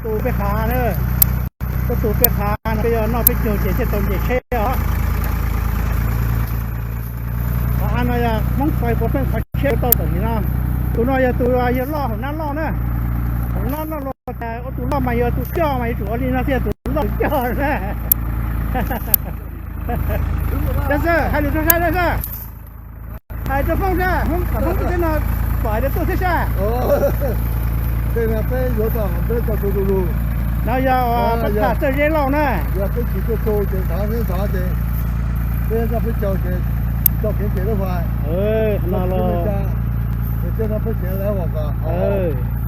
tu peb qhov av na, tuaj tu peb qhov av no peb yuav noj peb caug ces thiaj tau ntes tsheb os. Qhov av no yog Hmoob txhais puav pheej qhov tsheb tau tam sim no. Tus no yog tus yawg loj hauv nab loj na. Hauv nab loj luag tas ua tus loj mas yog tus coj mas yuav tsum ua li no thiaj tus loj tus coj na. Yog xwb, hais lus rau sab na xwb. Hais rau Hmoob sab, Hmoob, Hmoob teb no pom tias tuaj thiab sab. Tej no peb yuav tau, peb tau tu tu lus. No yog peb tham txawj zeb lauj na. Yog peb tsis tuaj tu ces nthav peb nthav ces peb noj peb caug ces tsis tau kev ces lub hais. No los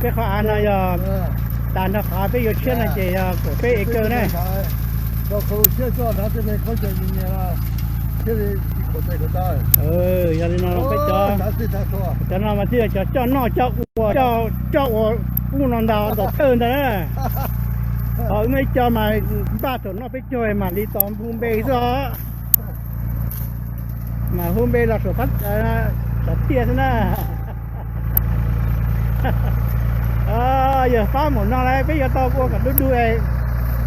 peb qhov av no yog tas nrho qhov peb yuav tshiab no ces yog kaum peb acre na. Rau qhov siab txoj nrad tej me khaub ncaws me nyias thiaj li tsis khaum tes khaum taw. Yog li no peb cov, cov no mas thiaj yog cov coj noj coj ua, coj ua kuj no ntag, ntaus thawj ntag na. Ho wb muaj ib co mas npaj thaum noj peb caug mam li tos hu npe xwb os. Mas hu npe los saum phab, saum tiaj xwb na. Yog pab mus no lawm peb yuav tau ua kom du du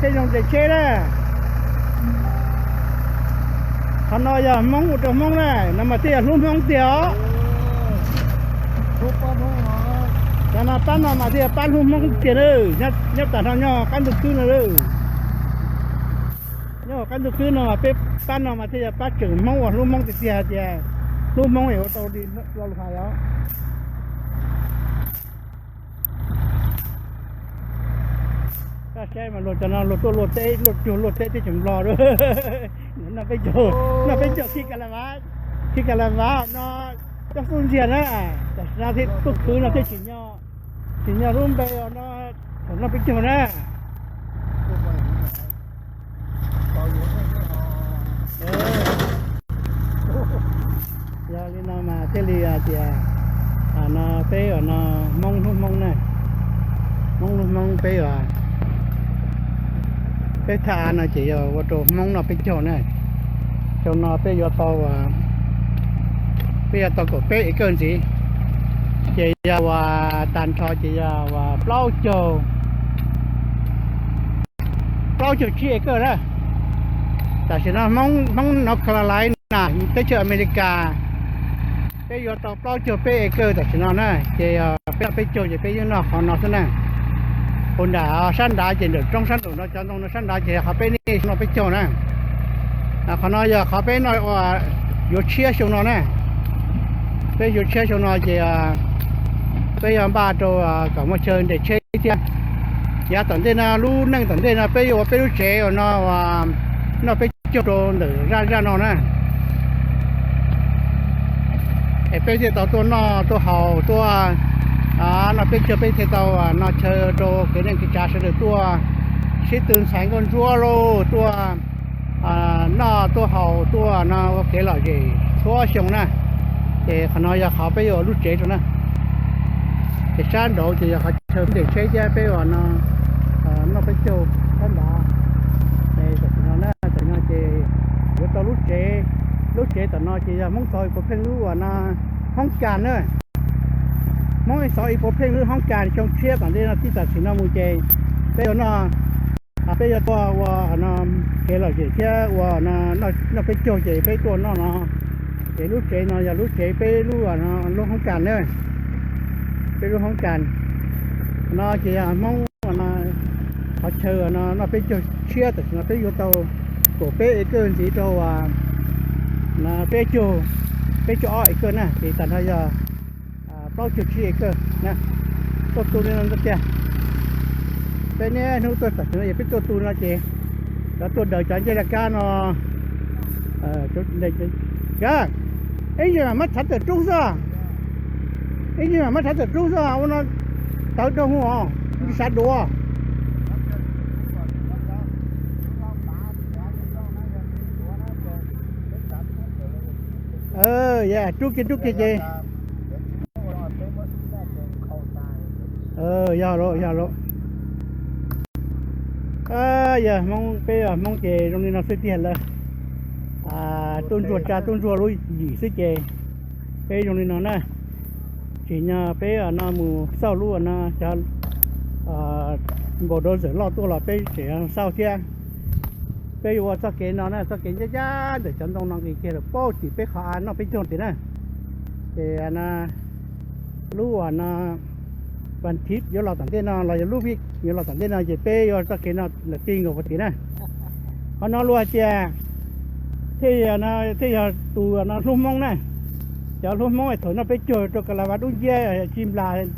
thiaj zoo ntes tsheb na. Qhov no yog Hmoob ua rau Hmoob na, no mas thiaj yog hlub Hmoob tiag os. Cov no pab no mas thiaj yog pab hlub Hmoob tiag na. Nyob tas no nyob qab ntuj khwb no, nyob qab ntuj khwb no peb pab no mas thiaj yog pab tseem Hmoob uas hlub Hmoob tiag tiag hais tias hlub Hmoob es ua tau li lo lus hais os. Koj saib mas luag cov no luag tuaj luaj teb, luaj cuag luaj teb teb chaws Nplog. Noj peb caug, noj peb caug khi ka la vav, khi ka la vav no coj xub ntiag na. Tam sim no thiaj tuaj khwv no thiaj tsim nyog, tsim nyog lub npe no thaum noj peb caug na. Yog li no mas thiaj li hais tias no peb uas no Hmoob hlub Hmoob na, Hmoob hlub Hmoob peb uas peb thaj av no ces yog ua rau Hmoob noj peb caug na. Xyoo no peb yuav tau, peb yuav tau kaum peb acre ntxiv, ces yog uas tag nrho ces yog uas plaub caug, plaub caug tsib acre na. Tam sim no Hmoob, Hmoob North Carolina, teb chaws Amelikas, peb yuav tau plaub caug peb acre tam sim no na, ces peb noj peb caug ces peb yeej noj qhov no xwb na. Hu nram sab nrad ces ntawm roob sab nraum no cov ntoo no sab nrad ces qhov peb nej noj peb caug na. Qhov no yog qhov peb noj, yuav tshiab xyoo no na. Peb yuav tshiab xyoo no ces peb yuav npaj rau kom muaj chaw ntes tsheb thiab. Yav tom ntej no lub neej tom ntej no peb yuav ua peb lub tsev uas no noj peb caug rau ntawm zaj zaj no na. Es peb thiaj tau tuaj noj tuaj haus tuaj noj peb caug, peb thiaj tau noj chaw rau kev neej kev tsav sawv daws tuaj sib tw ntxhais nkauj ntsuab lauj, tuaj noj tuaj haus tuaj no ua kev lom zem txhua xyoo na. Ces qhov no yog qhov peb yuav ua lub tsev rau na. Ces sab nraud ces yog qhov chaw ntes tsheb thiab peb uas no noj peb caug sab nrad. Tam sim no na, tam sim no ces yuav tau lub tsev, lub tsev tom no ces yog Hmoob txov ib puas pheej lub uas no Hmoob Kas na. Hmoob txov ib puas pheej lub Hmoob Kas xyoo tshiab tom ntej no tib tam sim no mus ces peb yuav noj, peb yuav tuaj ua no kev lom zem thiab ua no noj peb caug ces peb tuaj noj no. Ces lub tsev no yog lub tsev peb lub, lub Hmoob Kas na, peb lub Hmoob Kas. No ces yog Hmoob qhov chaw no noj peb caug tshiab tam sim no peb yuav tau kaum peb acre ntxiv rau peb caug, peb caug ob acre na ces tag nrho yog plaub caug tsib acre na. Tuaj tu li no tiag. Peb niaj hnub tuaj tam sim no yog peb tuaj tu no ces cov tuaj daws cov ncej laj kab no. Ib ntsis mam muab tshav tawm rub xwb, ib ntsis mam muab tshav tawm rub xwb ua no tawv rau hu os, ntsis sawv duav. Rub kiag rub kiag ces. Yog lawm, yog lawm. Yog Hmoob, peb Hmoob ces zoo li no xwb tiag lawm. Tub ntsuag tsa tub ntsuag lub yim xwb ces peb zoo li no na. Tsim nyog peb no mus xauj lub no cov npaum dov zawm loj tuaj los peb tseem xauj thiab. Peb yuav ua txoj kev no na, txoj kev ncaj ncaj ntawm cov ntoo no nqis kiag rau pem tim peb qhov av noj peb caug tid na. Ces lub uas no vas thiv yuav los tom ntej no los yog lub vij yuav los tom ntej no ces peb yuav txoj kev no lawm ti nkaus puag tim na. Qhov no luag hais tias thiaj yog tus no hlub Hmoob na. Cov hlub Hmoob es thaum noj peb caug rau Ka La Vas dub nciab ci nplas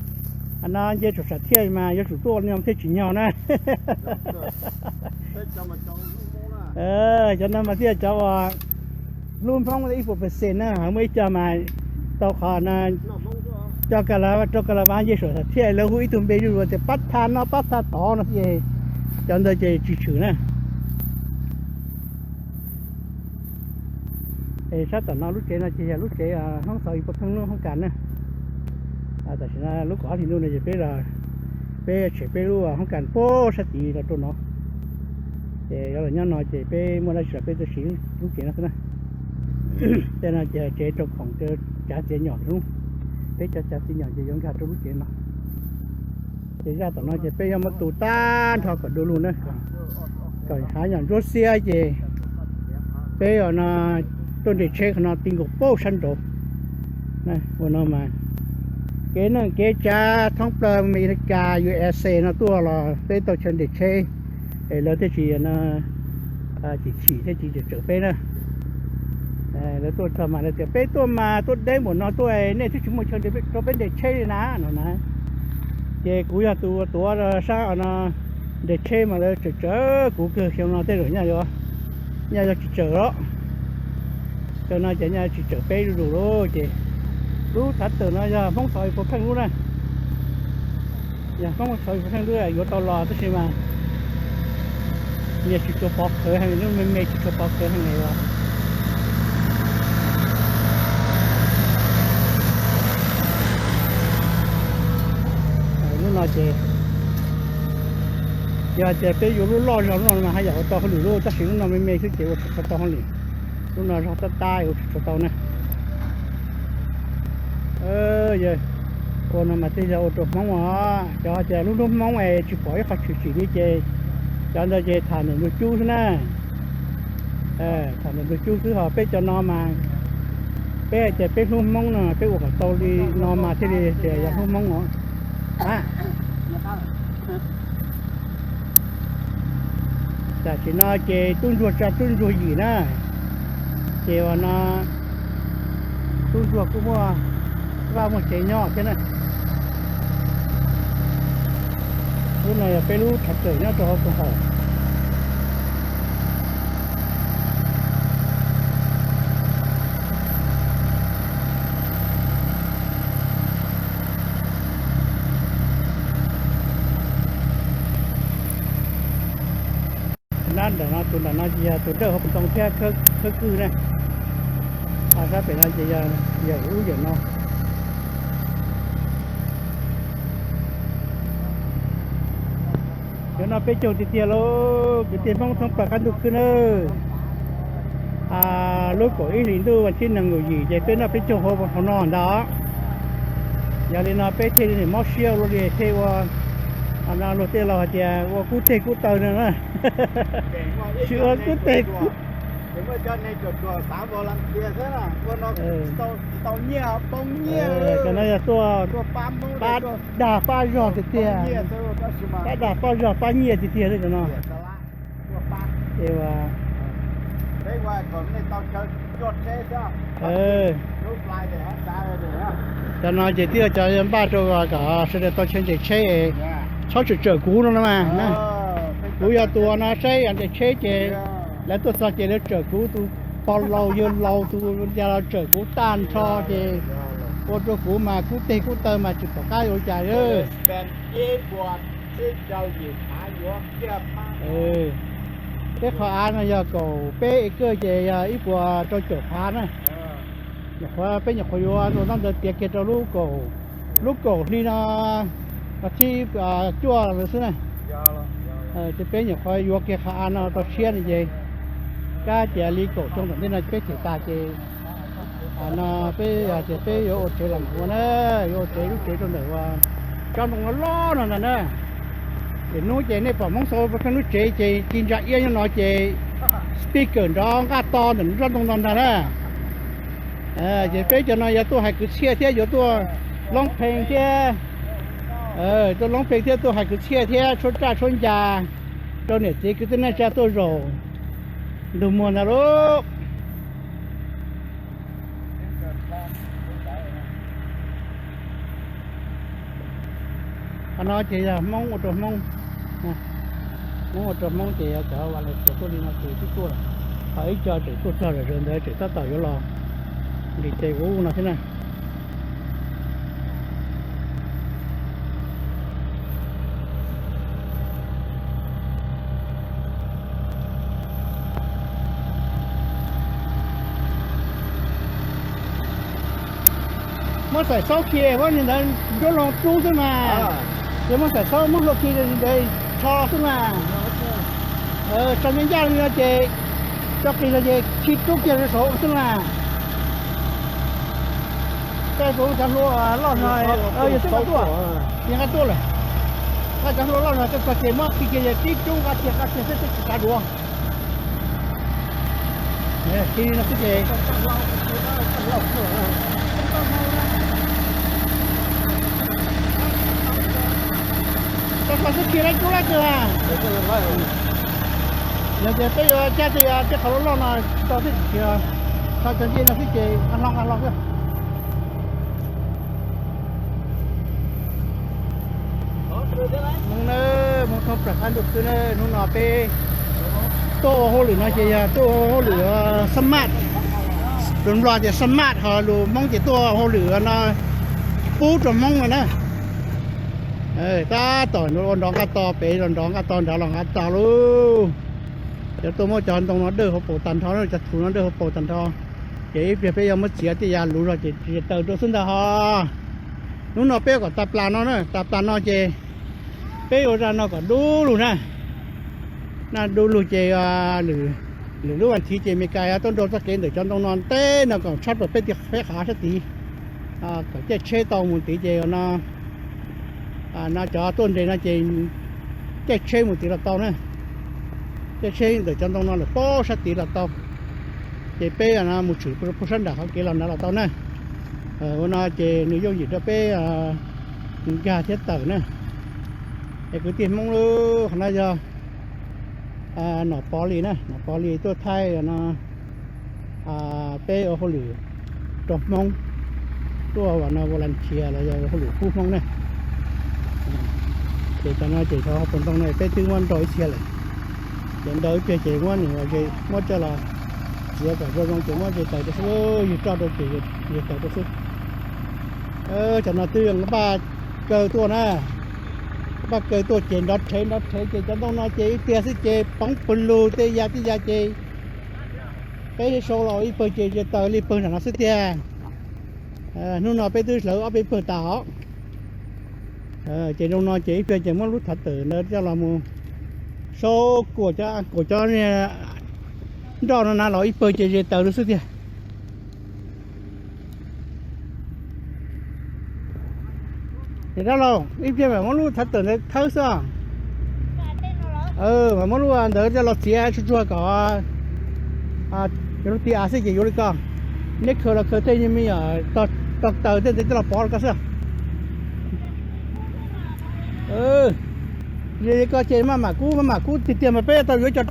no nce saum sam thiaj mas yuav tsum tuaj no thiaj tsim nyog na. Cov no mas thiaj cov uas hlub Hmoob ib puas percent na, muaj ib co mas tau qhov no coj Ka La Vas rau Ka La Vas nce saum sam thiaj lawv hu ib tug npe zuj zus tias pab tha no pab tha tod no thiaj, cov ntawd ces tsis tshwm na. Es sab tom no lub tsev no ces yog lub tsev Hmoob Xauv Ib Pov Pheej lub hoob kas na. Tam sim no lub kaum ob hlis ntuj no ces peb, peb tshem peb lub hoob kas puag sab tid los rau no. Ces yuav los nyob no ces peb muaj dab tsi los peb tuaj siv lub tsev no xwb na. Tej no ces tsev rau khoom cav txiav nyom, peb cov cav txiav nyom ces yuav nkag rau lub tsev no. Ces zaj tom no ces peb yuav muab tu tag nrho kom du lug na, kom hav nyom ntsuab xiab ces peb ua no tuaj nres tsheb qhov no ti nkaus puag sab nraud. Ua no mas kev neej kev tsav thoob plaws Amelikas U S A no tuaj los peb tau chaw nres tsheb, es lawv thiaj tsis no chim chim thiab tsis tsawm peb na. Lawv tuaj txog mas lawv tias peb tuaj mas tuaj deb npaum no tuaj nej twb tsis muaj chaw rau peb nres tsheb li na no na. Ces kuv yog tus tuav sab no nres tsheb mas lawv tsawm tsawm kuv kawg, xyoo no tej zaum nyaj yuav, nyaj yuav tsis tsawm los. Xyoo no ces nyaj tsis tsawm peb zuj zus lawm ces lub thav tawm no yog Hmoob Xauv Ib Pov Pheej lub na. Yog Hmoob Xauv Ib Pov Pheej lub yuav tau los tab sis mas nyias tsis tshua pov khawv heev, lub me me tsis tshua pov khawv heev li os. Lub no ces yog hais tias peb yuav lub loj zog lub no mas haj yam ua tau hauj lwm lub, tab sis lub no me me xwb ces ua tsis tshua tau hauj lwm. Lub no zog tab tab ua tsis tshua tau na. Ua no mas tej zaum ua rau Hmoob os, cov hais tias lub hlub Hmoob es tsis pom ib qho tshwm sim li ces cov ntawd ces tham ntawm ntug cub xwb na. Tham ntawm ntug cub xwb, ho peb cov no mas peb hais tias peb hlub Hmoob no peb ua kom tau li no mas thiaj li tias yog hlub Hmoob os. Tam sim no ces tub ntsuag tsa tub ntsuag yim na, ces uas no tub ntsuag kuj muaj vaj muaj tsev nyob thiab na. Lub no yog peb lub tshav tawm nyob rau hauv Koos Haum. Nab ntawm no, tus ntawm no ces yog tus dawj hauv ntoo thiab khawb kwj na. Ho sab pem no ces yog yawm ub yawm no. Cov no peb caug tiag tiag lauj, kwv tij Hmoob thoob plaws qab ntuj khwb nawb. Lub kaum ib hlis ntuj vas thib nees nkaum yim ces peb noj peb caug hauv no ntag. Yog li no peb thiaj li mob siab ua luaj li thiaj ua, no luag tej laus hais tias ua kub teg kub taw no na. Tsis ua kub teg kub. Cov no yog tuaj pab dag pab zog tiag tiag. Pab dag pab zog pab nyiaj tiag tiag li cov no. Es cov no ces twb yog cov npaj rau kom sawv daws tau chaw nres tsheb, txhob tsawm tsawm kuv no no mas. Kuv yog tus no saib nres tsheb ces lawv tuaj txog ces lawv tsawm kuv, tus pog laus yawg laus tus ya los tsawm kuv tag nrho ces ua rau kuv mas kub teg kub taw mas tsis pom qab ua li cas. Peb qhov av no yog kaum peb acre ces yog ib puas rau caum phav na. Nyuam qhuav peb nyuam qhuav yuav tus ntawd tiav kiag rau lub kaum, lub kaum hli no, thib cuaj lawm xwb na. Ces peb nyuam qhuav yuav kiag qhov av no tau tshiab no ces kab tias li kaum xyoo tom ntej no peb them tas ces no peb tias peb yuav ua tsev los ua na, yuav ua tsev lub tsev rau ntawm uas tsob ntoo loj loj no ntag na. Ces hnub ces nej pom Hmoob sau pheej lub tsev ces ci ntsa iab nyob no ces speaker nrov nqaj to ntawm nruab ntoo no ntag na. Ces peb cov no yuav tuaj hais kwv txhiaj thiab yuav tuaj loob pheej thiab, tuaj loob pheej thiab tuaj hais kwv txhiaj thiab tshuab raj tshuab ncas rau niam txiv kwv tij neej tsa tuaj zaum ntug muag ntag lauj. Qhov no ces yog Hmoob ua rau Hmoob, Hmoob ua rau Hmoob ces yog cov vas las tias tuaj li no ces twb tuaj lawm. Ho ib co tseem tuaj txog lawm, zaum ntawd tseem tab tom yuav los nqis tes ua ub no thiab na. Muab xaim xaub khi, muab li ntawd nruab loo rub xwb mas. Ces muab xaim xaub muab hlua khi li ntawd tsho xwb mas. Tsho ncaj ncaj li no ces tso qis los ces khi rub kiag rau saud xwb mas. Tej kuv cov hlua loj no, yog xwb nqa tuaj, yog nqa tuaj lawm. Nqa cov hlua loj no tej txog ces muab khi kiag yog tib rub nqa kiag nqa kiag xwb twb tsis kav duav. Khi no xwb ces, tau tau xwb khi lab rub lab kawg. Yog tias peb yuav cab tej tej qhov loj loj no tsis tau xwb tsis khiav, tau cov ncej no xwb ces nqa hlo nqa hlo xwb. Hmoob na, Hmoob thoob plaws qab ntuj khwb na, hnub no peb tuaj ua hauj lwm no ces yog tuaj ua hauj lwm xab maj, lus Nplog tias xab maj, ho lus Hmoob ces tuaj ua hauj lwm no pub rau Hmoob no na. Tab tom ua nrov nqaj to pem los nrov nqaj to nrad los nqaj to lauj. Cov tuaj muab cov ntoo no dawj hauv paus tag nrho, cov thuv no dawj hauv paus tag nrho. Ces ib pliag peb yuav muab txiav tej yam luv zog ces tsis taws rau xwb ntag ho. Hnub no peb kom tas plas no na, tas plas no ces peb ua zaj no kom dub lug na. Na dub lug ces lwm lub vas thiv ces Meskas tuaj nrau txoj kev ntawm cov ntoo no ntev no kom tshab plaws peb ti peb qhav sab tid, kom caij tsheb tau mus tid ces no, no cov tuaj nres no ces caij tsheb mus tid los tau na. Caij tsheb ntawm cov ntoo no lawm pab sab tid los tau. Ces peb mus tshwm puag sab nram qhov kev los nrad los tau na. Ua no ces nws yooj yim rau peb nkag thiab tawm na. Es kwv tij Hmoob, qhov no yog Nom Pov Lis na, Nom Pov Lis tuaj thaij no peb ua hauj lwm rau Hmoob, tuaj ua no volunteer los yog hauj lwm pub Hmoob na. Ces cov no ces cov hauv paus ntoo no peb twb muab nrau ib txhia lawm. Ces nrau ib pliag ces muab nws ze, muab coj los txiav kom zoo zoo ces muab ze taws rau xwb, yug roj rau ces ze taws rau xwb. Cov no twb npaj kaw tuaj na, npaj kaw tuaj ces nrov rhev nrov rhev ces cov ntoo no ces ib pliag xwb ces poob pw lug tej yam tej yam ces peb sau los ib pawg ces ze taws li pawg nram no xwb tiag. Hnub no peb twb hlawv ob peb pawg tas os. Ces zoo no ces ib pliag ces muab lub thav tawm ntawd coj los mus sau kuam cov, kuam cov nroj no na los ib pawg ces ze taws li xwb tiag. Dab laug, ib pliag mam muab lub thav tawm ntawd thawb xwb. Mam muab lub ntawd coj los txiav tsuag tsuag kom cov lub ti av xwb ces yuav li ko. Neb khaws los khaws tej me nyuam tog taws tej ntawd coj los pov rau koj xwb. Li ko ces maj mam kub maj mam kub tiag tiag mas peb tau yuav cov roj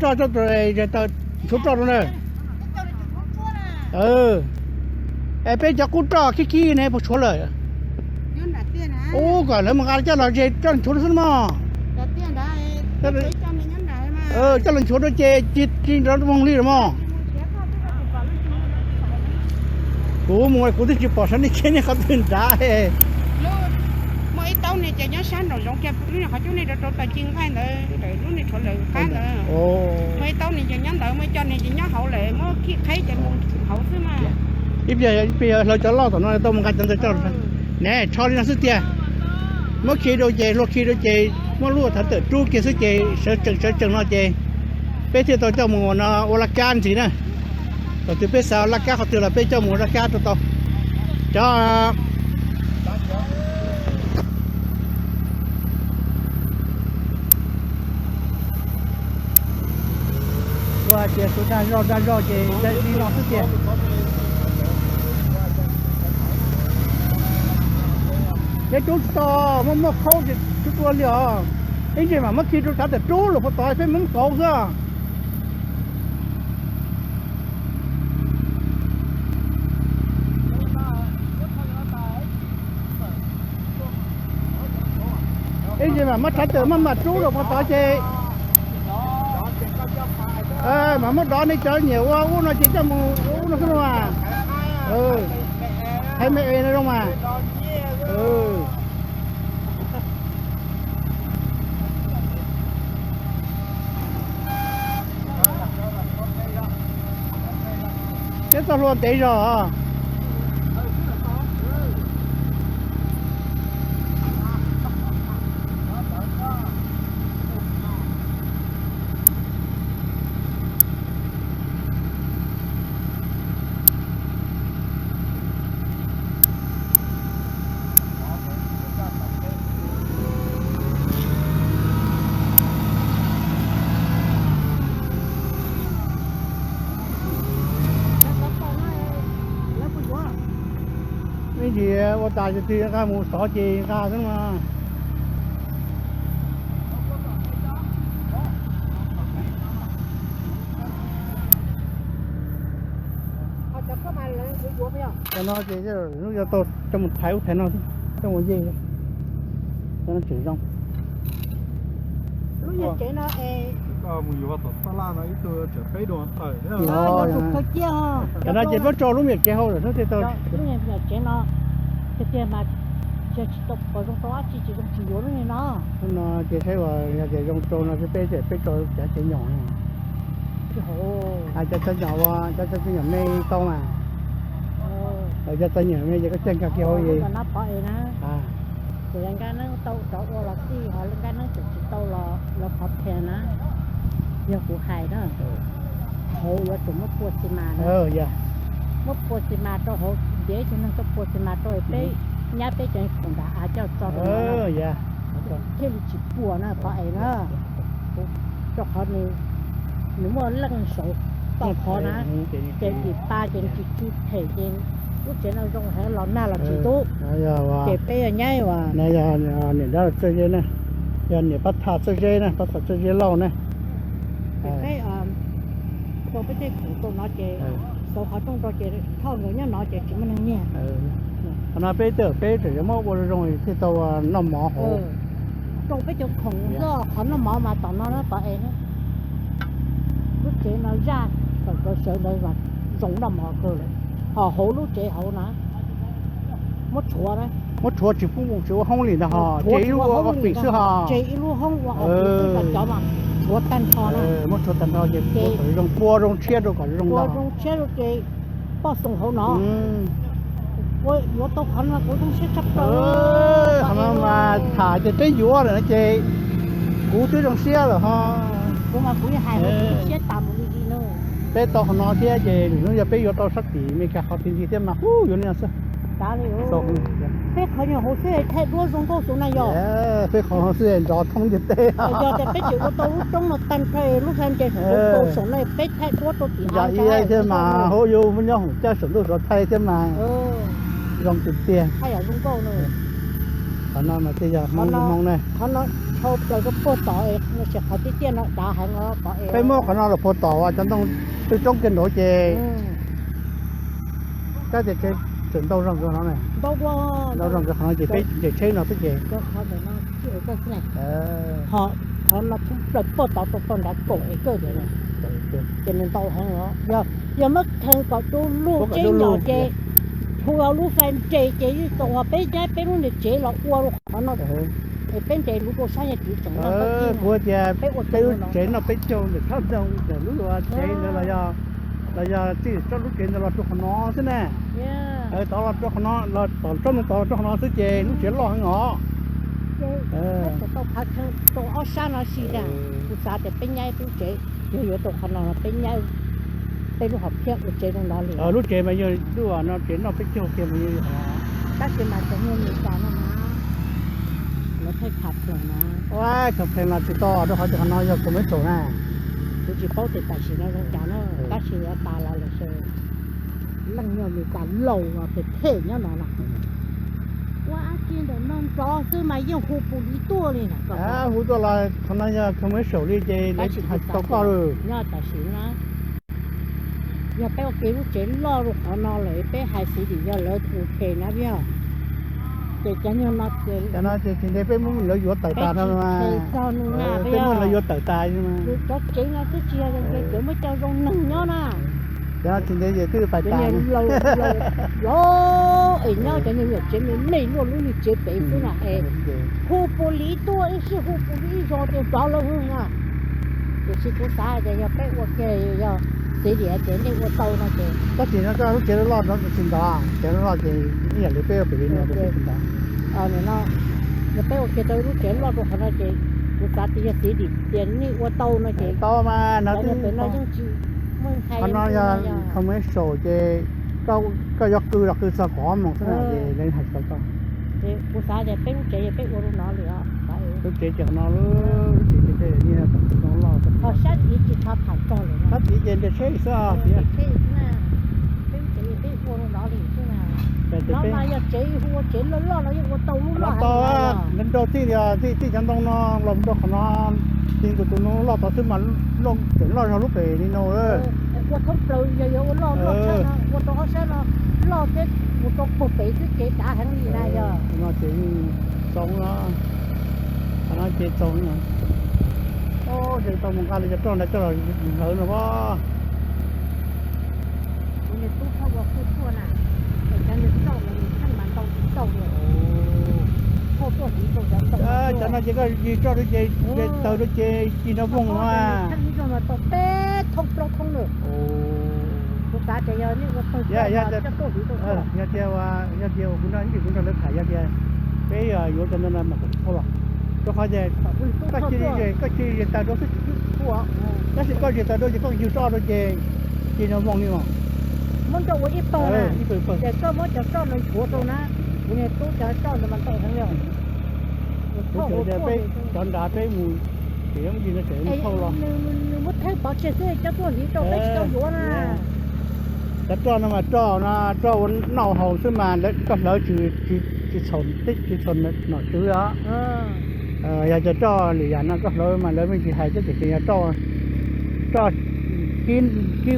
coj, taws nchuav roj rau na. Es peb cov qub roj khib khib ne puas tshuav lawm? Ub, kom lawv mus nqa coj los ze coj los nchuav rau xwb mog. Coj los nchuav rau ces ci nrov moog li los mog. Kuv mus kuv twb tsis pom sav nej tsheb nej qhov twg nrad. Muaj ib taub ne ces nyob sab nraum zoov kiag lub niag qhov cub nej rau rau taws ci nqaij ntawd ntawm lub niag tshuav lawm qab ntawd. Muaj ib taub ne ces nyob ntawd, muaj ib co ne ces nyob hauv lawm, muab khib qheb ces mus hauv xwb mas. Ib pliag hlawv cov loj tom no tau mus nqa cov ntawd coj. Ne tsho li no xwb tiag. Muab khi rau ces hlua khi rau ces muab lub thav tawm rub kiag xwb ces sawv tsees sawv tsees no ces peb thiaj tau coj mus no ua laj kab ntxiv na. Thaum twg peb xav laj kab qhov twg los peb coj mus ua laj kab rau tau. Cov, Tias tus dag zog dag zog ces li no xwb tiag. Peb rub tsis tau, muaj muaj khaub ces rub dua li os. Ib ntsis mam muab khi rau sav tawm rub los puag tod peb muab kauv xwb. Ib ntsis mam muab sav tawm maj mam rub los puag tod ces mam muab dov nej cov nyiam ua ub no ces coj mus ua ub no xwb no mas. Hais me es no zoo mas. Neb txoj hlua ntev zog. Ib ntsis ua tas ces twb nqa mus xov ces nqa xwb mas. Cov no ces yog tau coj mus thaiv ub thaiv no xwb, coj mus yej. Cov no tseem zoo. Lub nyuag tsev no es, cov no ces muab tso lub nyuag tsev hauv lawm xwb tej tau. Lub nyuag tsev no tiag tiag mas yog tsis tau qhov zoo rau dab tsi tsis zoo tsis yuav lub nyuag no. Lub no ces saib uas yog tias zoo rau no xwb peb ces peb tso cov tsev nyom no. Cov txaij nyom ua, cov txaij nyom me tau mas. Cov txaij nyom me ces koj caij nkag kiag hauv es. Ces nkag neeb tau rov ua los tij, ho nkag neeb tseem tsis tau los lawv qhov phem na. Yog kuv hais na, hauv yuav tsum muab pua xi mas na. Muab pua xi mas rau hauv, ntiav ib tug neeg tuaj pua xi mas rau peb, nyab peb cov khoom nram av coj tso rau no, thiaj li tsis pua na pov es na. Rau qhov nws muaj leej saud tau qhov na, ces tim pa ces tsis tsis phem ces lub tsev no zoo heev los nag los tsis ntub. Ces peb yog nyab uas niam dab txawj zeb na, yog niam pab tham txawj zeb na, pab tham txawj zeb lauj na. Peb rau peb tej khoom rau no ces xauv qhov rooj rau ces thauj nkawd nyob no ces tsis muaj neeg nyiag. Qhov no peb tej peb tseem yuav muab ua zoo zoo thiaj tau noj mov hauv. Rau peb cov khoom loj qhov noj mov mas tom no na pov es. Lub tsev no zaj kom kawv sawv ntawd zoo noj mov kawg lawm. Ho hauv lub tsev hauv na, muab tshuav na, muab tshuav tsis pub mus tsis ua hoob li ntag ho, ces ib lub ua office xwb ho. Ces ib lub hoob ua office xwb, cov mas tshuav tag nrho na. Muab tshuav tag nrho ces pua zoo tshiab rau kom zoo ntau, zoo tshiab rau ces poj xoom hauv no. Kuv yuav tau qhov no kuv zoo siab tshaj plaws. Qhov no mas tham ces peb yuav lawm no ces kuv twb zoo siab lawm ho. Kuv mas kuv hais siab tas mus li li no. Peb tau qhov no thiab ces lwm hnub yog peb yuav tau sab tim Meskas qhov twg ntxiv thiab mas hu yuav li no xwb. Peb qhov nyuag hauv xwb thaij duab zoo nkauj xwb na yog. Peb qhov no xwb nrov thoob ntiaj teb. Yog tias peb tseem ua tau lub roob no tag nrho lub hla nce saum ntuj saum no peb thaij duab rau tim av thiab mas hu yuav muab nyob hoom caj saum ntuj saum thaij thiab mas zoo tiag tiag. Qhov no mas thiaj yog Hmoob Hmoob ne. Qhov no dhau plaws rau puag tom es qhov tiaj tiaj no dav heev os. Peb muab qhov no los puag tom uas cov ntoo twb roob kiag nraud ces kab tias tseem ntau zog nkawd no ne. Ntau zog nkawd qhov no ces peb nres tsheb no xwb ces. Ho qhov no plaws puag tod rau puag nrad kaum es kawg tias, ces nws ntau heev os. Yog muab kheev kom rau lub tsev nyom ces hu ua lub fais nres ces yeej tau uas peb ncaib peb lub niag tsev los ua rau qhov no. Es peb nres lub rau sab yog tiv tseem no kuv tias peb ua peb lub tsev no peb caug ntawm tshab ntoo ntawm lub tsev ntawd los yog txij tsob lub tsev ntawd los rau qhov no xwb na. Tod los rau qhov no, tom tsob ntoo tod los rau qhov no xwb ces lub tsev loj heev os. Tau phav kheev rau ob sab no si tiag. Kuv xav tias peb nyaib peb lub tsev, yog yuav rau qhov no peb nyaib peb lub hom phiaj ua tsev rau ntawd li. Lub tsev mas yog lub no tsev noj peb caug kiag mas yog. Tab sis mas cov nyuag Meskas no mas lawv pheej tham pheej no. Ua cov pheej no tsis tau rau qhov tias qhov no yog kuv me tsaum na. Kuv Tsis paub tias tam sim no zoo cas no, tab sis yuav tas los lawm ces leej yog Meskas laus phem phem nyob no na. Ua dab tsi ntawm no nrov xwb mas yeej hu pus li tuaj li na. Hu tuaj los qhov no yog commercial li ces lawv tsis hais tau koj lawm. Nyob tam sim no, yog peb ua ke lub tsev loj rau qhov no lawm peb hais xis dim yog lawv tus phem na yog. Ces cov nyuag no ces, cov no ces tsis ntev peb muab lawv yuav tawm tas no mas. Peb muab lawv yuav tawm tas. Cov tsev no twb tsis yog zoo tsev, muab coj zoo neeg nyob na. Cov no tsis ntev ces twb pais tas. Los es nyob cov nyuag tsev me me luaj lub niag tsev pem xwb na es hu pus li tuaj ib sij hu pus li ib zaug ces rov lawm na. Tiam sis kuv xav hais tias yog peb ua kiag yog xis dim hais tias nej ua tau no ces. Tab sis no koj lub tsev loj no tsis ntov, tsev loj ces ib yam li peb ua pem li no tsis ntov. Nim no yog peb ua kiag tau lub tsev loj rau qhov no ces kuv xav tias yog xis dim tias nej ua tau no ces tau mas no twb pem no yeej tsis muaj hais. Qhov no yog commercial ces koj yuav qw los qw txog kaum ob moos xwb na ces lawv hais tsis tau koj. Kuv xav tias peb lub tsev yog peb ua rau no li os. Lub tsev ces qhov no lub tsev ces loj. Qhov sab tid tsis tshua tham txog li. Sab tid ces nres tsheb xwb os. Peb lub tsev peb ua rau no li xwb na. No mas yog tsev hu ua tsev loj loj no yeej ua tau lub loj heev. Nrau txij li txij cov ntoo no los rau qhov no, txij tus tus no loj tod xwb mas loj tseem loj zog lub pem li no. Ua thoob plaws yog yuav ua loj loj tshaj no ua rau ob sab no loj thiab mus rau puag pem xwb ces dav heev li na yog. No ces txaus no, qhov no ces txaus no. Ces tau mus nqa li cov roj ntawd coj los hlawv no as. Kuv niag tub txhob ua kuj tuaj na, es cov niag roj no nws theej mas ntau tsis tau li. Tuaj tuaj hliv rau cov ntoo. Cov no ces koj yws roj rau ces, ces tawg rau ces ci no voog no. Theej ib zaug no tau peb thoob plaub thoob lawm. Kuv xav tias yog nej ua tawg roj no coj tuaj hliv rau tuaj. Yog tias, yog tias kuv nrog, kuv nrog lawv tham yog tias peb yuav cov ntawd no mas kom tsis txhob los, rau qhov tias koj cia li, koj cia li zes taws rau xwb tsis txhob tuaj. Tab sis koj zes taws rau ces koj yws roj rau ces ci no voog li mas. Muab nrog ua ib pawg na, ces koj muab cov roj no nthuav rau na, kuv niag tub cov roj ntawd mas ntau heev li. Kuv cov nrad peb mus, ces yog mus ci no ces thauj los. Nws muab theej pov tseg xwb coj tuaj hliv rau peb tsis tau yuav na. Cov roj no mas roj no roj ua noj haus xwb mas koj hlawv tsis, tsis txhaum nom tswv os. Yog cov roj lwm yam no koj hlawv mas lawv me ntsis hais thiab tiam sis yog roj, roj kib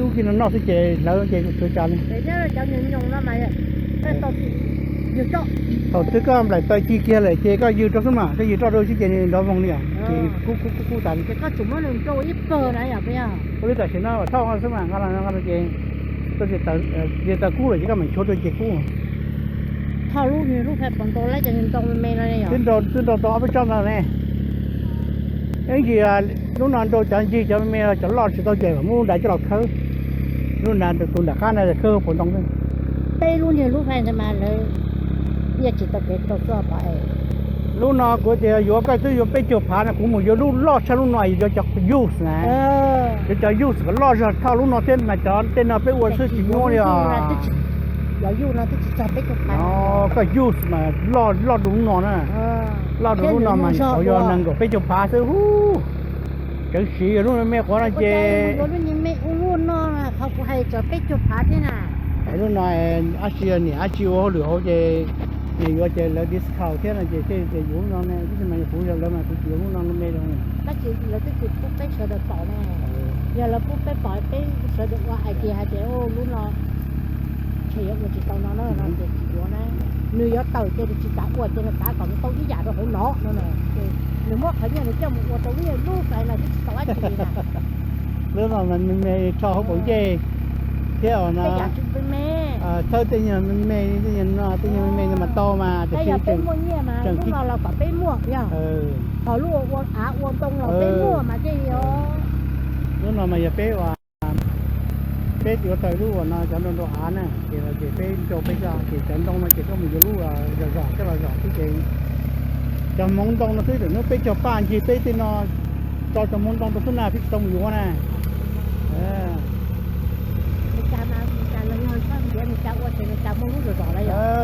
ub kib no noj xwb ces hlawv ces tsis ua cas li. Thaum twg koj nplaim taws ci kiag lawm ces koj yws rau xwb mas, koj yws roj rau xwb ces nws nrov voog li os, ces kub kub kub kub tas li. Ua li tam sim no thauj xwb mas nqa los nqa rau ces, ces taws kub lawm ces koj mam nchuav rau ces kub. Thauj lub, lub fais puas ntau lawm ces nws ntau me me no. Twb nrau, twb nrau tau ob peb tsob ntawd ne. Ib ntsis lub no nrau cov ncig cov me me, cov loj tsis tau ces muab lub nrad coj los khawb. Lub nrad, tus nram qab no khawb puas ntoo xwb. Peb lub niag lub fais ntawd mas lawv, yeej tsis tau kev tau txoj pom. Lub no kuv tias yuav, koj twb yuav peb caug phav no, kuv mus yuav lub loj tshaj lub no, yuav cov use na. Yuav cov use kom loj zog tshaj lub no thiab mas cov tej no peb ua xwb tsis nyuaj li os. Koj use mas loj, loj dua lub no na. Loj dua lub no mas nyuam qhuav yog nees nkaum peb caug phav xwb hub. Tseev siv yog lub me quav no ces, lub no dab tsi niam dab tsi ua hauj lwm hauv ces nws yuav ces lawv discount thiab no ces tej tias yuav lub no ne, tab sis mas yog kuv yog lawv mas kuv tsis yuav lub no me me. Tab sis lawv twb tsis pub peb sawv daws pom ne. Yog lawv pub peb pom peb sawv daws ua hais tias, hais tias lub no ntshe yuav ua tsis tau no na, no ces tsis yuav na. Nws yuav tawm ces nws tsis kam ua ces nws xav kom nws tau ib yam rau hauv no no. Nws muab qhov nyiaj nws coj mus ua tau lub, lub fais no twb tsis tau dab tsi li na. Lub no mas me me rho hauv paus ncej thiab os no. Thawb tej nyuag me me, tej nyuag no tej nyuag me me no mas tau mas tiam sis peb muaj nyiaj mas lub no los kom peb muaj yog. Ho lub ua av ua ntoo los peb muaj mas thiaj li os. Lub no mas yog peb ua, peb yuav tau lub uas no cov nrau nrau av na ces, ces peb nrau peb coj ces cov ntoo no ces koj mus yuav lub zom zom coj los zom xwb ces cov hmoov ntoo no xwb, hnub peb caug paj ncig peb tej no tso cov hmoov ntoo rau xwb na, peb tsis tau mus yuav na.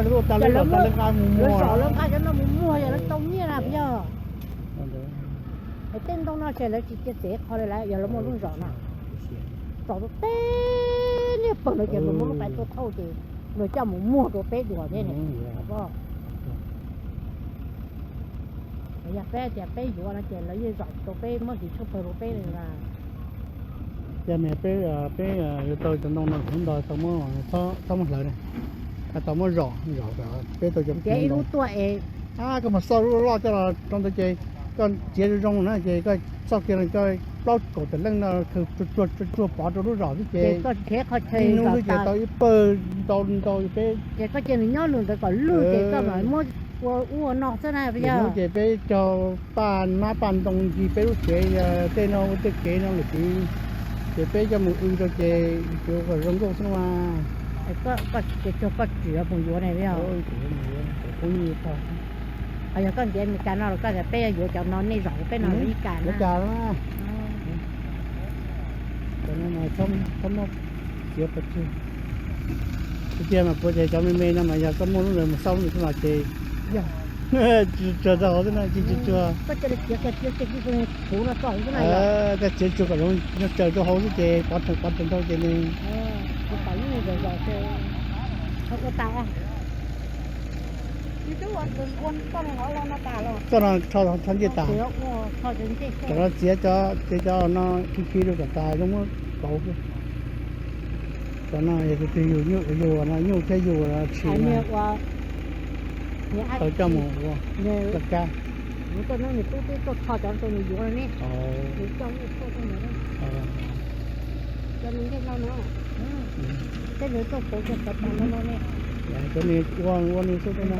Lawv ua tau lub zom tas lawv nqa mus muag, lawv nqa cov no mus muag yog lawv tau nyiaj na yog. Tej ntoo no ces lawv tsis cia txev qho li lawm yog lawv muaj lub zom no. Los teb niag pawg no ces luag muab lub pais tuaj thauj ces luag coj mus muag rau peb dua thiab ne. Yog peb tias peb yuav no ces lawv yeej zom rau peb muab hliv tshuaj pawg rau peb li. Ces peb, peb yuav tau cov ntoo no hnub ntawd tau muab, txhob muab hlawv ne, tau muab zom zom kom peb tau cov ib lub tuaj es. Koj mus xauj lub loj coj los rau ntawd ces koj txiav zoo zoo na ces koj xauj kiag los coj plaub kaum tawm leej no khaws tsuag tsuag pov rau lub zos xwb ces ib hnub xwb ces tau ib pawg ntau ntau peb. Ces koj cia nws nyob lwm ntawd kom lwj ces koj mam muab ua ub ua no xwb na. Hnub ces peb caug paj hmab paj ntoo ncig peb lub tsev, tej no ua tej kev no lawm ces, ces peb coj mus w rau ces yuav kom zoo nkauj xwb mas. Ces koj tsis mus yuav ne, yog koj ntiav Meskas no los koj tias peb yuav cov no nej zom peb no ib kas na. Tiag mas puas ces cov me me no mas yog koj muaj lub ntawd mus xauj lub ntawd xwb los ces yog tsuag tsuag rau hauv xwb no, tsis tsuag tsuag. Koj txiav tsuag kom zoo nyob tsaws rau hauv xwb ces pov rhees pov rhees rau ces nws txoj no rho ncej tas, cov no txiav cov, ces cov no khi khi rau kom tas zoo muab kauv. Cov no yog tus twg yug nyuj, yug no nyuj thiab yug tshis tau coj mus ua coj kab. Cov ni ua ua ni xwb no.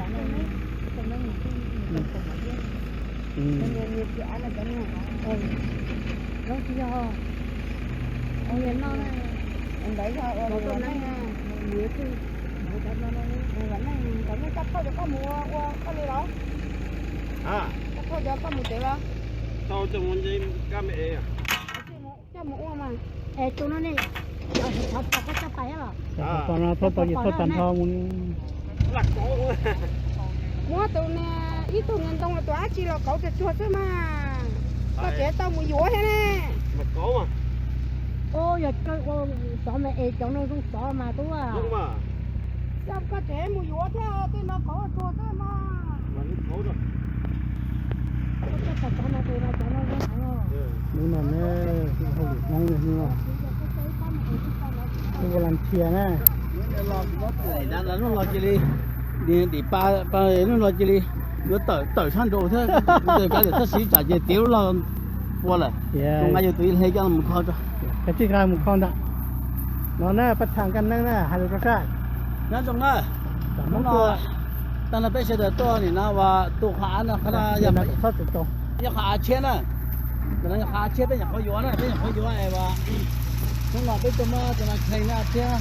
Ntawd yog ua neej, ua neej, cov thauj cov koj mus ua koj li los? Cov thauj cov koj mus tsev los? Coj mus ua mas. Es tus no ne, cov thauj coj pais los? Thauj tag nrho mus. Muab tus niag ib tug niag ntoo tus dab tsi los kauv tsuag tsuag xwb mas. Koj tseem tau mus yuav thiab ne. Ua yog xov mas es cov no zoo xov mas tub. Koj tseem mus yuav thiab, tej no kauv tsuag xwb mas. Hnub no ne, hauj lwm Hmoob ne, hnub no ua las thias na. Hnub no cia li, dim pa, hnub no cia li yuav tawm tawm sab nraud thiab, kav liam txhob siv tsam ces tiav lub log ua lawm. Tus nqa yus tus ib hle coj mus kho tso. Kav tsij nqa mus kho ntawm no na, pab tham kaj neeb na, hais lus rau sab. Nyob zoo na, hnub no tag no peb sawv daws tuaj nim no ua tus qhov av no, qhov no yog qhov av tshiab na. Ntawm no yog qhov av tshiab peb nyuam qhuav yuav na, peb nyuam qhuav yuav es ua hnub no peb tuaj muab cov no kheej na thiab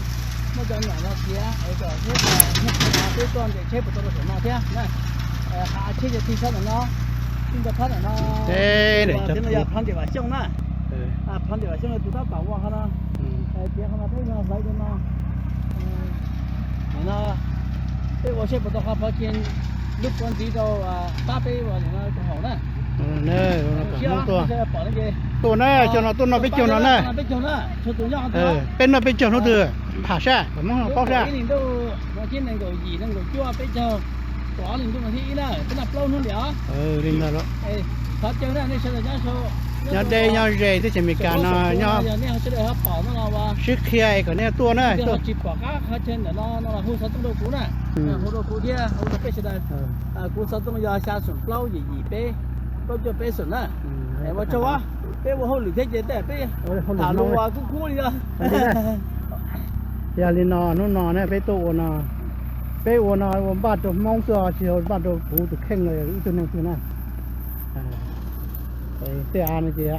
muab cov nyom no tiav es kom thiab peb tuaj ntes tsheb puas tau rau saum no thiab na. Qhov av tshiab yog tig sab ntawm no, tig rau phab ntawm no, tig no yog phab ntiam Vam Xyooj na. Phab ntiam Vam Xyooj yog tus tab tom ua qhov no. Tiav qhov no peb no hlawv rau no. Nim no peb ua seb puas tau qhov phov kiag lub puav ntxiv rau pab peb ua nim no rau hauv na. Tuaj na, xyoo no tuaj noj peb caug no na. Peb noj peb caug hnub twg pham sab kom Hmoob paub sab. Ib hlis ntuj no thiab nees nkaum yim nees nkaum cuaj peb caug, kaum ob hlis ntuj no thiab ib na, peb noj plaub hnub ntiam os. Li ntawd los. Qhov caw na nej sawv daws nyob, nyob deb nyob ze teb chaws Amelikas no nyob, yog nej sawv daws ho pom no los sib qhia es kom nej tuaj na. Tsis pom qab qhov chaw ntawm no no los hu xov tooj rau kuv na. Hu rau kuv thiab hu rau peb sawv daws. Kuv xov tooj yog xya xoom plaub yim yim peb plaub cuaj peb xoom na. Ua tsaug, peb ua hauj lwm thiab ces tej peb tham lus ua kub kub li os. Yog li no hnub no na peb tuaj ua no, peb ua no ua npaj rau Hmoob xwb os, tsis yog npaj rau kuv tus kheej los ib tug neeg twg na. Tej av no ces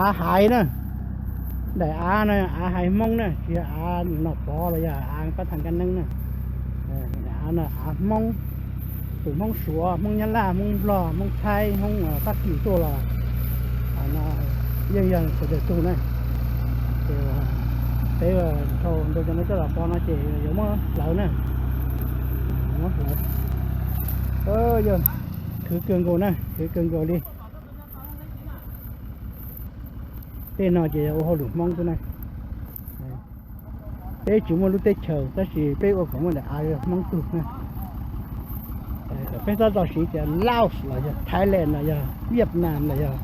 av haiv na, daim av no av haiv Hmoob na, tsis yog av nom pov los yog av pab tham kaj neeb na. Av no av Hmoob, tus Hmoob Suav, Hmoob Nyab Laj, Hmoob Nplog, Hmoob Thaib, Hmoob Fab Kis tuaj los yeej yog sawv daws tug na. Ces peb dhau ntawd cov no coj los pov no ces yuav muab hlawv na. Muab hlawv. Yog khwv kawg nkaus na, khwv kawg nkaus li. Tej no ces yog ua hauj lwm Hmoob xwb na. Peb tsis muaj lub teb chaws tab sis peb ua kom muaj daim av Hmoob tug na. Kom peb txhob txo siv tias Laos los yog Thailand los yog Vietnam los yog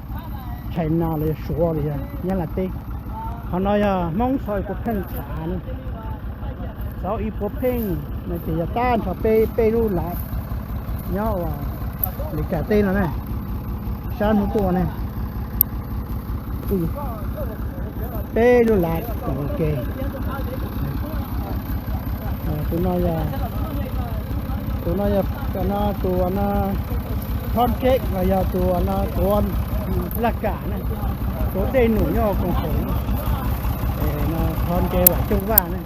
China los yog Suav los yog Nyab Laj teb. Qhov no yog Hmoob Xov Ib Puas Pheej Xav na. Xov Ib Puas Pheej no ces yog tag nrho peb peb lub lav nyob ua Amelikas teb no na, sab hnub tuaj ne. Peb lub lav tom ua ke. Tus no yog, tus no yog, no tus no project los yog tus no tuav laj kam ne, tuav dej num nyob koom haum no, thov nce Vam Xyooj Vaj ne.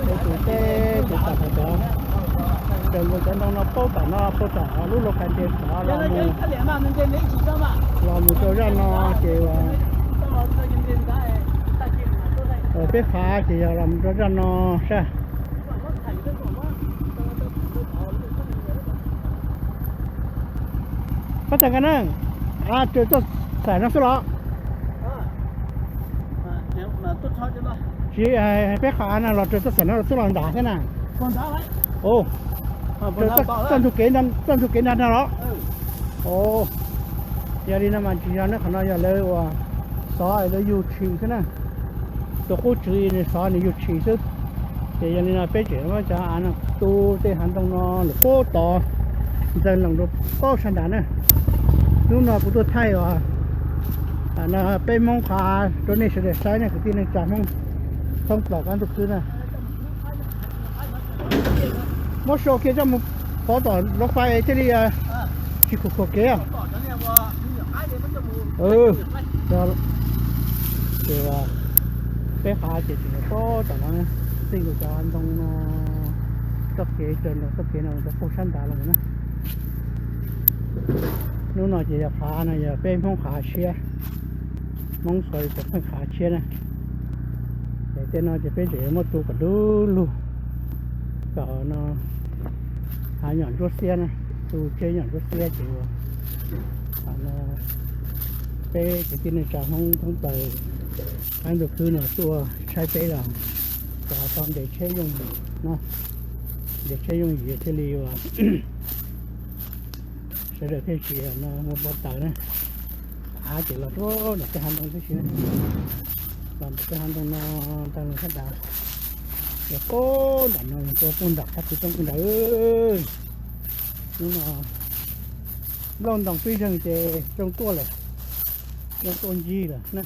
Ces tus teb tus tam sim no, raws nkaus cov ntoo no paub tom no, paub tom lub laj kam nce tod los mus, los mus rau zaj no ces peb qhav ces yog los mus rau zaj no sab. Pab tas ka na, raws txoj xaim no xwb los? Tsis, peb qhav no los raws txoj xaim no xwb los nram thiab na? Raws txoj ntug kev, txoj ntug kev nram no los? Yog li no mas tsis yog ne, qhov no yog lawv uas xov lawv yug tshis xwb na. Tus qub tswv nws xov nws yug tshis xwb. Ces yog li no peb tseem muab cov av no tu tej hav ntoo no los puag tod ntxeev los rau puag sab nrad na. Hnub no kuv tuaj thaij uas no peb Hmoob qhav rau nej sawv daws saib ne, kwv tij neej tsa Hmoob thoob plaws qab ntuj khwb na. Muab sau kiag coj mus pov tom lov fais thiaj li tsis khuam khuam kev. Ces peb qhav ces tseem puag tom no, txij nkaus cov ntoo no, txoj kev raws ntoo txoj kev no rau puag sab nrad los na. Hnub no ces yog qhav no yog peb Hmoob qhav tshiab, Hmoob Xov Ib Puas Pheej qhav tshiab na. Ces tej no ces peb tseem yuav muab tu kom du lug, kom no hav nyom ntsuab xiab na, tu tseb nyom ntsuab xiab ces uas peb kwv tij neej tsa Hmoob thoob plaws qab ntuj khwb no tuaj saib peb los kom tau ntes tsheb yooj yim no, ntes tsheb yooj yim thiaj li uas sawv daws thiaj tsis no muaj npau taws na. Av ces los rau ntawm tej hav ntoo tib si, los ntawm tej hav ntoo no tag los sab dav, los puag nram no rau puag nram qab tw roob puag nrad. Hnub no nplooj ntoos pib zeeg ces rooj tuaj lawm, rooj tuaj ncig lawm na.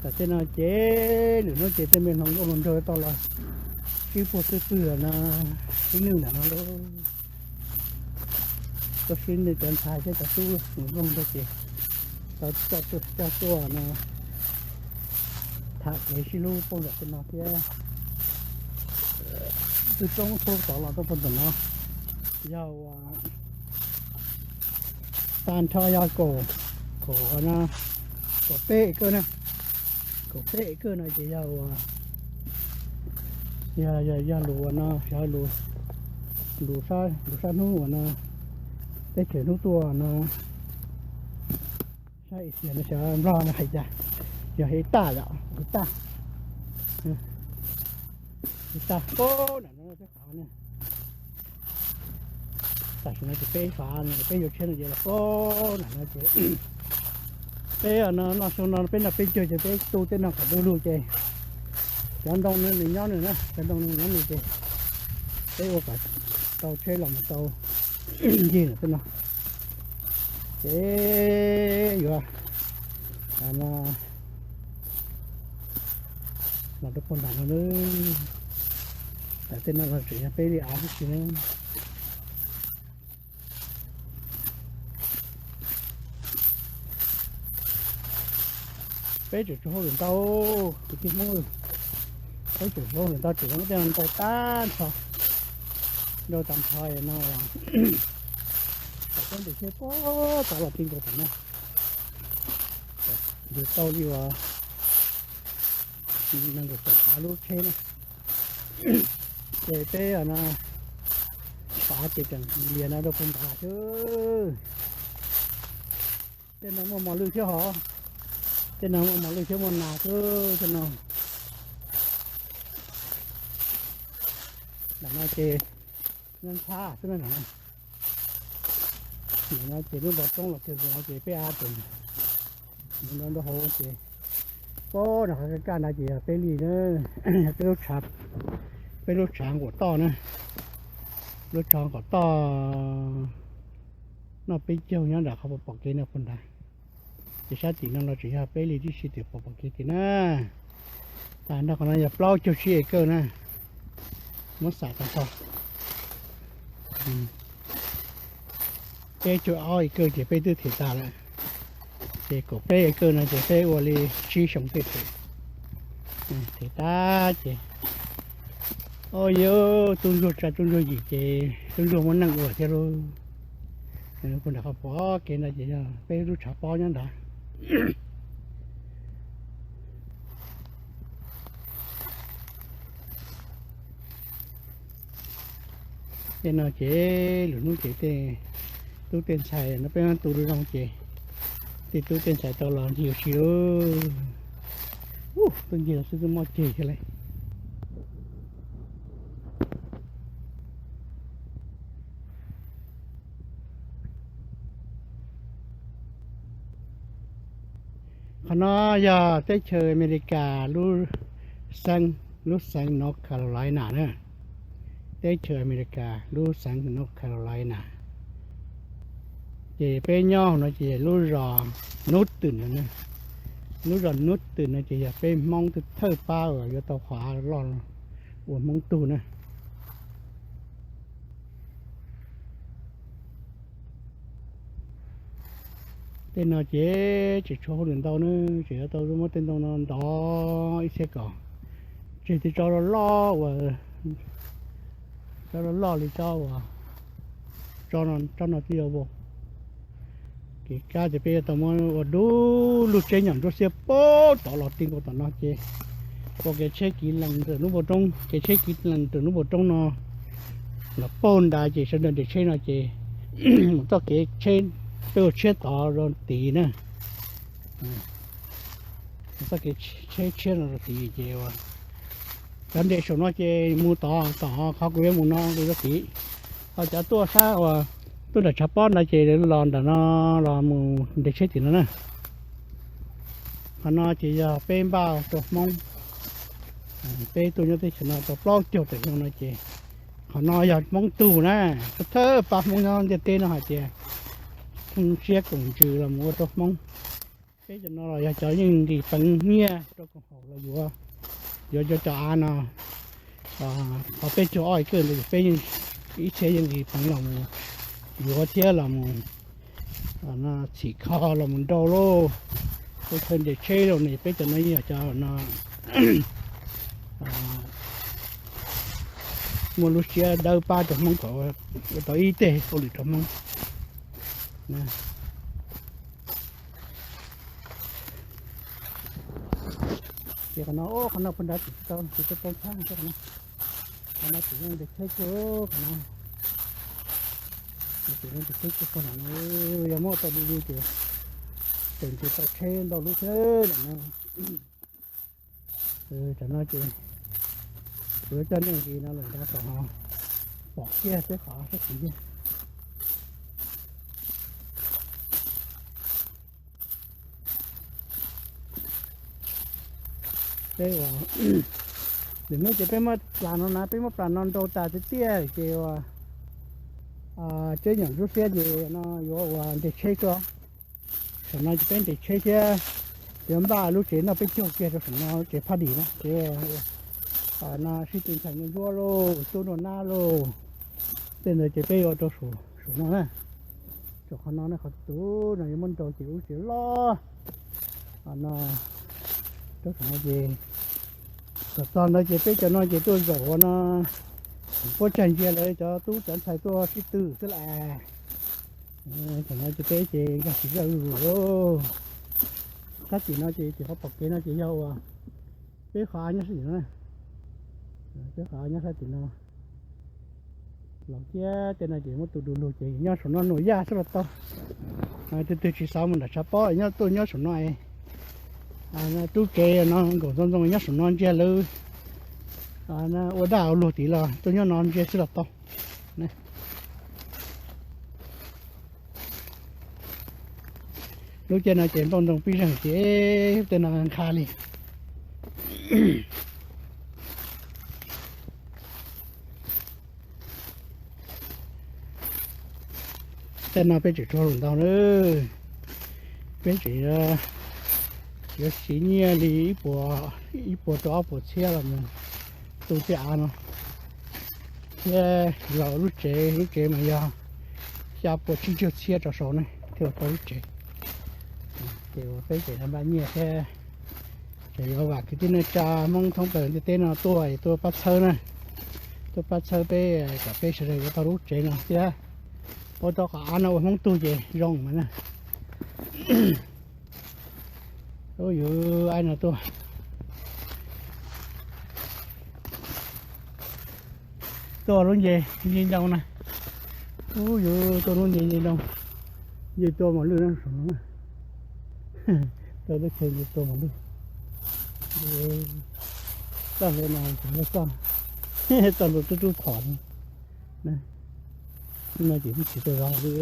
Tam tej no ces lwm hnub ces tej me hluas nkauj hluas nraug tau los sib puag xwb pwg los no, sib nwj nram no lauj. Tuaj sib nwj cov ntxhais thiab cov tub hluas nkauj nraug ces tau coj tuaj, coj tuaj no tham kev sib hlub puag nram tej no thiab. Tw roob puag tod los rau puag nram no yog uas tag nrho yog kaum, kaum no, kaum peb acre na. Kaum peb acre no ces yog uas yog, yog lus uas no, yog lus, lus sab hnub uas no, teb chaws hnub tuaj no, sab Asia no xyov Nplog no hais cas, yog hectare yom, hectare, hectare puag nram no peb qhav na. Tam sim no ces peb qhav no peb yuav tshiab no ces los puag nram no ces peb no noj xyoo no peb noj peb caug ces peb tu tej no kom du lug ces cov ntoo no nws nyob nws na, cov ntoo no nyob nws ces peb ua kom tau tsheb los mus tau ncig lawm tej no. Ces yuav no los rau puag nram no na. Tam tej no los tseem yog peb li av tib si na. Peb tseem tsis hauj lwm ntau, kwv tij Hmoob, peb tseem tsis hauj lwm ntau, tseem muab tej no ntau tag nrho, ntau tag nrho no. Kom peb ntes tsheb puag tod los ti nkaus tom no, ntes tau li uas nees nkaum xya lub tsheb na. Ces peb no, qhav ces tseem lias no rau puag nrad xwb. Tej no muaj mos lwj thiab hov, tej no muaj mos lwj thiab muaj nas xwb tej no. Ntawm no ces nyob ntxhab xwb na. Ntawm no ces lub npoo roob los kiag ntawm no ces peb av ces nyob nrau hauv ces, pob nram qhov kaj kaj ntawd ces yog peb li na, peb lub tshav, peb lub tshav nqaum toj na, lub tshav nqaum toj noj peb caug nyob nram qhov pom kev no puag nrad. Ces sab tim no los tseem yog peb li tib si tim pom pom kev tim na. Tag nrho qhov no yog plaub caug tsib acre na, muab xam tag nrho peb caug ob acre ces peb twb them tas lawm. Ces kaum peb acre no ces peb ua li tsib xyoo tej them, them tas ces, o, yog tub ntsuag tsa tub ntsuag yim ces tub ntsuag muaj neej ua thiab lauj. Puag nram qhov pom kev ntawd ces yog peb lub tshav pob nyob ntawd. Tej no ces lwm hnub ces tej tub tej ntxhais no peb tu zoo ces tej tub tej ntxhais tau los ncig ua si lauj. Tuaj ncig los xwb twb mob ceg thiab lauj. Qhov no yog teb chaws Amelikas lub xeev, lub xeev North Carolina na. Teb chaws Amelikas lub xeev North Carolina. Ces peb nyob no ces lub zos Newton no, lub zos Newton no ces yog peb Hmoob thawj thawj pab uas yuav tau qhov av loj ua Hmoob tug na. Tej no ces tseem tshuav hauj lwm ntau na, tseem yuav tau muab tej ntoo no ntov ib txhiab kom tseg tej tsob loj loj uas, tsob loj loj li tsob uas, tsob no twb yuav vau. Kev kab ces peb yuav tau muab ua du lug tseb nyom ntsuab xiab puag tod los ti nkaus tom no ces ua kev tsheb kiv lees ntawm lub npoo roob, kev tsheb kiv lees ntawm lub npoo roob no los puag nrad ces sawv daws nres tsheb no ces mus txoj kev tsheb, peb ua tshiab tod rau tid na. Txoj kev tsheb tshiab no rau tid ces ua cov nres saum no ces mus tod, tom qhov kuv yuav mus no rau tid. Ho cov tuaj sab uas tuaj nram tshav pob ntawd ces los ntawm no los mus nres tsheb tim no na. Qhov no ces yog peb npaj rau Hmoob, peb tuaj nyob teb chaws no tau plaub caug tawm xyoo no ces qhov no yog Hmoob tug na. Thawj pab Hmoob nyob ntiaj teb no hais tias pheej siab koom ntsws los mus ua rau Hmoob. Peb cov no los yog cov yeej nqis peev nyiaj rau koom haum los yuav, yuav cov, cov av no. Qhov peb caug ob acre ntawd peb yeej, ib txhia yeej nqis peev los mus yuav thiab los mus txhim kho los mus nrau lauj. Peb chaw nres tsheb lauj ne, peb cov no yog cov no muaj lub siab dawb pab rau Hmoob kom ua tau ib teg hauj lwm rau Hmoob. Ces qhov no, qhov no puag nrad tsis tau, tsis tau tau tshab, qhov no tseem nres tsheb kiag, qhov no tseem nres tsheb kiag puag nram no, yog muab tau du du ces tseem nres tau tsheb ntau lub thiab ntawm no. Tam no ces kuv yuav coj nej nqis no lawm nrad kom ho pom kiag peb qhov sab tid. Peb ua, lwm hnub ces peb muab plas no na, peb muab plas no nrau tas tiag tiag ces ua tseb nyom ntsuab xiab ces no yuav ua nres tsheb xwb. Saum no ces peb nres tsheb thiab, yuav npaj lub tsev noj peb caug kiag rau saum no, tsev phaj dim na, tsev no sib tw ntxhais ntsuab lauj, tub nrog nab lauj. Tej ntawd ces peb yuav rau saum no na. Saum qhov no ne, qhov tus no yuav muab nrau ces lub tsev loj no. Rau saum no ces, tom txog ntawd ces peb cov no ces tuaj zaum ua no, puab tsag ntsia lawv cov tub cov ntxhais tuaj sib tw xwb las. Tam no ces peb ces nkag siv zaj zuj zus. Sab tim no ces, tim qhov pom kev no ces yog uas peb qhov av nyob sab tim no, peb qhov av nyob sab tim no. Los thiab tej no ces muab tu du lug ces nyob saum no nuam yaj xwb los tau. Twg twg tsis xav mus nram tshav pob nyob tuaj nyob saum no es, tub tsev no nkaum ntxoov ntxoo nyob saum no ntsia lawv ua daj ua luag tid los tuaj nyob no ntsia xwb los tau. Lub caij no ces nplooj ntoo pib zeeg ces tej no nkha li. Tej no peb tseem tsuag lus ntau na, peb tseem yuav siv nyiaj li ib puas, ib puas rau ob puas txhiab los mus tu tej av no thiab. Los lub tsev, lub tsev mas yog xya puas tsib caug txhiab rau saud ne thiaj ua tau lub tsev. Ces ua peb tseem npaj nyiaj thiab, ces yuav vam kwv tij neej tsa Hmoob thoob plaws ntiaj teb no tuaj es tuaj pab txhawb na, tuaj pab txhawb peb kom peb sawv daws yuav tau lub tsev no thiab. Ua tau qhov av no ua Hmoob tug ces zoo mas na. Ub, yus aib no tuaj, tuaj lub nce nce ntoo na. Ub, yus tuaj lub nce nce ntoo, yus tua mos lwj na saum no, tuaj lub tsheb yus tua mos lwj. Txoj hlua no txoj, txoj hlua rub rub phom no ces twb tsis tuaj zov li.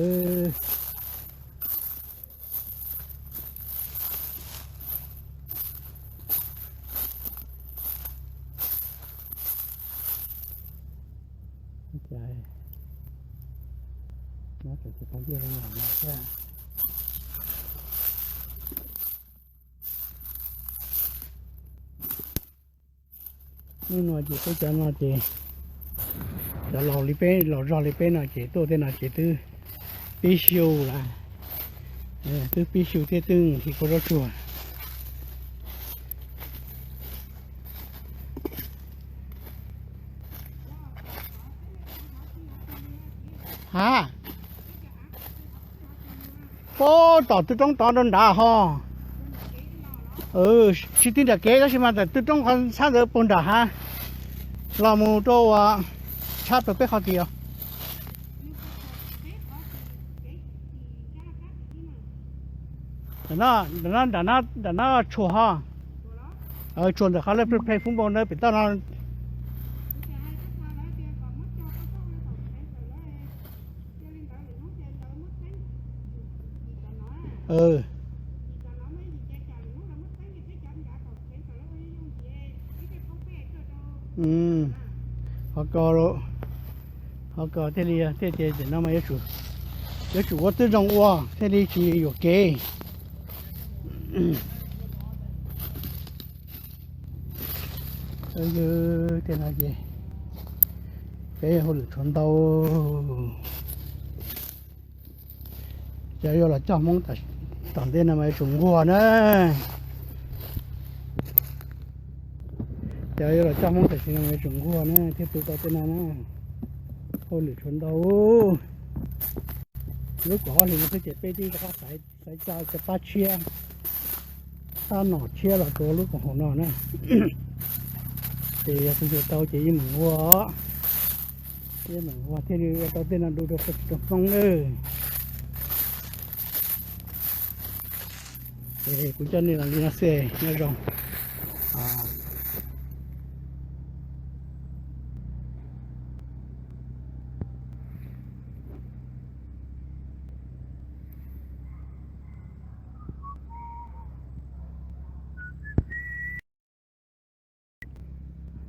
Hnub no ces peb cov no ces cov laus li peb, laus zog li peb no ces tuaj tej no ces twb pib xyu lawm, twb pib xyu thiab twb nqhis kua zaub tsuag. Ha, puag tom tw roob tod rau nrad ho. Tsis tib nram kev tab sis mas tawm tw roob qhov ntxhab ntawd puag nram hav los mus rau uas tshab rau peb qhov tid os. Nram no tshuam ho, tshuam ntawm qhov lawv plhe fub npau ntawd pem toj no. Qhov ko, qhov ko thiaj li thiaj ces no mas yuav tsum ua twb zoo ua thiaj li tsis yuam kev. Tej no ces peb hauj lwm tshuav ntau. Cov yuav los coj Hmoob tom ntej no mas yuav tsum nquag na. Cov yuav los coj Hmoob tam sim no mas yuav tsum nquag na thiaj tu tau tej no na. Hauj lwm tshuav ntau. Lub kaum ob hlis no xwb ces peb twb rov qab xaiv tau cov pab tshiab, pab nom tshiab los rau lub koom haum no na. Ces yog tus yug tau ces yeej meem ua, yeej meem ua thiaj li ua tau tej no du rau peb tsoom Hmoob nawb. Kuv coj nej los li no xwb, nyob zoo.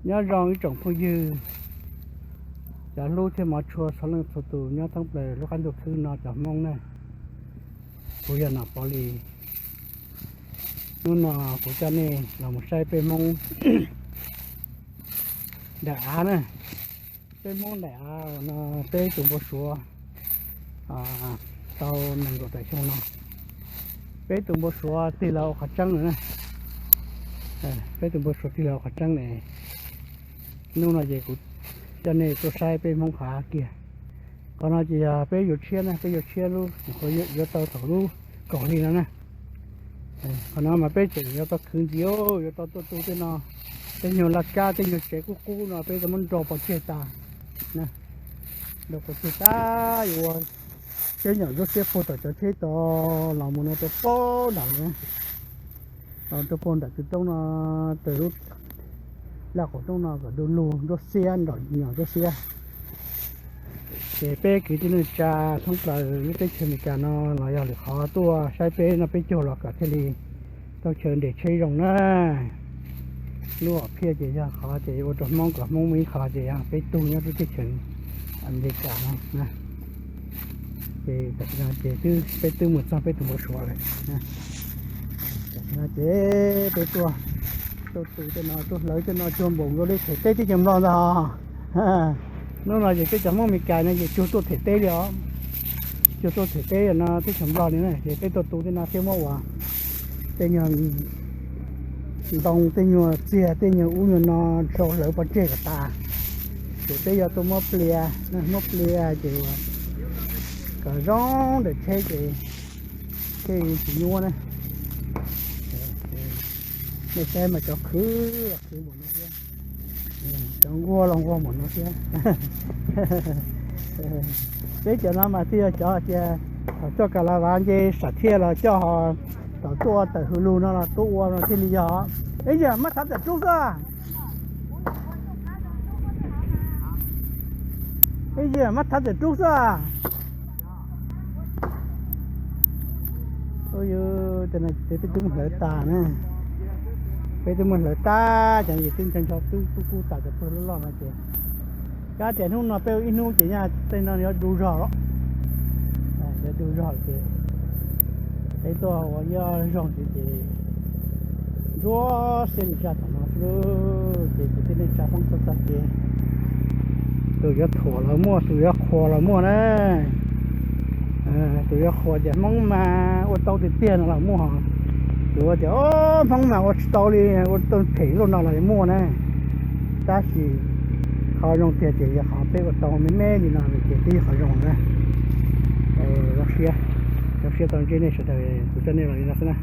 Nyob zoo ib tsoom phooj ywg, cov hlub thiab hmov tshua txhua leej txhua tus nyob thoob plaws lub qab ntuj khwb no cov Hmoob na. Kuv yog Nom Pov Lis. Hnub no kuv coj nej los mus saib peb Hmoob daim av na. Peb Hmoob daim av uas no peb tus npau suav tau nees nkaum tawm xyoo no. Peb tus npau suav tig los ua qhov tseeb lawm na. Peb tus npau suav tig los ua qhov tseeb lawm. Hnub no ces kuv coj nej tuaj saib peb Hmoob qhov av kiag. Qhov no ces yog peb yuav tshiab na, peb yuav tshiab lub, yuav tau thaum lub kaum hli no na. Qhov no mas peb tseem yuav tau khwv ntxiv, yuav tau tuaj tu tej no, tej nyuag laj kab tej nyuag tsev qub qub no peb tau muab nro pov tseg tas na. Yog kuv tig tag yuav ua tsheb nyom ntsuab xiab puag tom cov tsheb tod los mus no rau puag nram no, rau puag nram tus roob no, rau lub laj qaum roob no kom du lug ntsuab xiab nram nyom ntsuab xiab. Ces peb kwv tij neej tsa thoob plaws lub teb chaws Amelikas no los yog lwm qhov tuaj saib peb no peb caug los kom thiaj li tau chaw nres tsheb zoo na. Lub hom phiaj ces yog qhov ces ua rau Hmoob kom Hmoob muaj ib qho ces yog peb tug nyob lub teb chaws Amelikas no. Ces tam sim no ces twb peb twb mus txog peb tus npau suav lawm. Tam sim no ces peb tuaj, tuaj tu tej no tuaj hlawv tej no cuag npaum nkaus li them teb teb chaws Nplog ntag os. Hnub no ces peb cov Hmoob Amelikas no ces cuag tuaj them teb li os. Cuag tuaj them teb no teb chaws Nplog li na ces peb tuaj tu tej no thiab muab ua tej nyuag ntoo tej nyuag txiag tej nyuag ub nyuag no sau hlawv pov tseg kom tas. Ces peb yuav tuaj muab plias, muab plias ces kom zoo ntawm tsheb ces thiaj tsis nyuab na. Nej saib mas cov khwv los khwv npaum no thiab, cov nquag los nquag npaum no thiab. Peb cov no mas thiaj yog cov tias thaum coj kas las vav nce sam thiaj los coj ho thaum tuaj tawm hws lug no los tuaj ua no thiaj li yog. Ib yam mab thav tawm rub xwb. Ib yam mab thav tawm rub xwb. Peb twb mus hlawv tas na, peb twb mus hlawv tag cov yim twb ncho ncho twb kub kub tas cov tuag loj loj no ces, kab tias hnub no peb ua ib hnub ces nyaj tej no yuav du zog, yuav du zog ces peb tuaj ua ib ob zaug ntxiv ces ntsuab xiab li zaj tom no xwb ces kwv tij neej tsa phooj ywg txhua txhua ces tus yuav thuam los muaj, tus yuav qhuas los muaj na. Tus yuav qhuas tias Hmoob mas ua tau tiag tiag no los muaj, tus tias Hmoob mas ua tsis tau li, ua tau phem luaj no los muaj na. Tab sis qhov zoo tiag ces yog qhov peb ua tau me me li no ces twb yog qhov zoo na. Zoo siab, zoo siab tau ntsib nej sawv daws, kuv coj nej los li no xwb na.